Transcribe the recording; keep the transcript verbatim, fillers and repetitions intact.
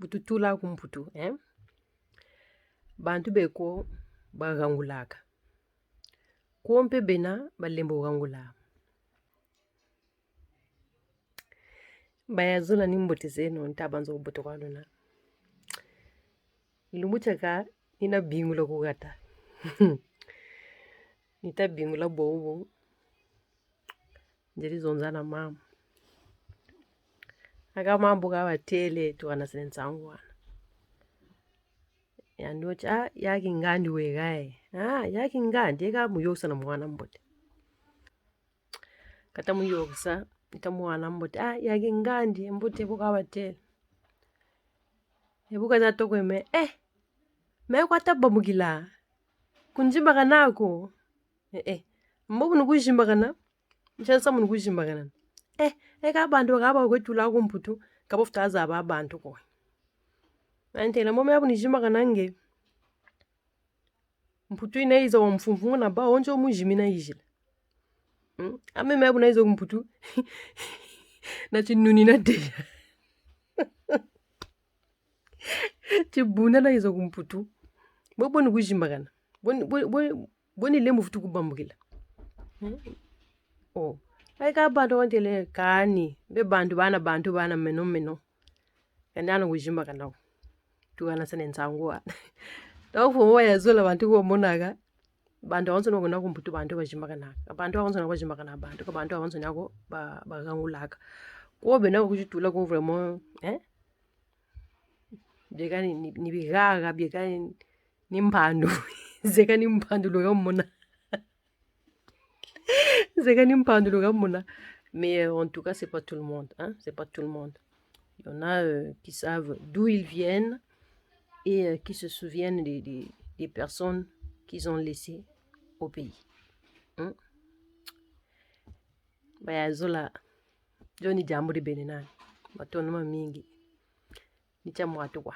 Ku tutula ku Mputu, eh? Bantu be ko bahangulaka. Ko mpe bena balembo hangula. Baya zola, ni mbote zeno, nta banza ku butuka luna. Lumbu tiaka, ni na bingula ku hata. Ni ta bingula bobo. Nzeri zonza na mama. Aka mambu ka batêle, tuhanasene nsangu wana. Yandi wo ti: "Ah, ya kingandi we hayi. Ah, ya kingandi, eka muyôkesa na mwana mbote." Kata muyôkesa, ni ta mwana mbote. "Ah, ya kingandi, mbote bu ka batêle." E bu ka za toko me, eh, me kwa ta bambukila. Ku nzimbakana ko. Eh, eh. Mbo bu ni ku zimbakana. Ntia nsamu ni ku zimbakana. Eh, eka bantu ka ba kwe tula ku Mputu, ka bafweti zaba bantu ko. Nantêla mo me bu ni zimbakana nge. Mputu yina yiza wa mfumfungu na ba, wo nzo mu zimina yizila. Hmm? A me me bu nayiza ku Mputu. Na tinuni na deya. Tibuna nayiza ku Mputu. Bo, bo ni ku zimbakana. Bo ni, bo, bo, bo ni lembo fweti ku bambukila. Hmm? Oh. Ayi ka bantu wantêle kani. Be bantu bana, bantu bana meno, meno. Kani ana ku zimbakana ko. Tuhanasene nsangu wana. Donc, faut baya zola bantu ko monaka. Bantu babansoni ba kwenda ku Mputu, bantu bazimbakanaka. Bantu babansoni ba zimbakana bantu, ka bantu babansoni ko ba, bahangulaka. Ko bena ku zitula ko vraiment, eh? Bieka ni, ni, ni bihaha, bieka ni, ni mpandu. Zeka ni mpandu luka mona. Zeka ni mpandu luka mona. Mais, euh, en tout cas, c'est pas tout le monde, hein, c'est pas tout le monde. Il y en a, euh, qui savent d'où ils viennent et, euh, qui se souviennent des, des, des personnes qu'ils ont laissées au pays. Hmm? Baya zola, dio ni diambu di bene nani. Matondo mamingi. Ni tia mwatu kwa.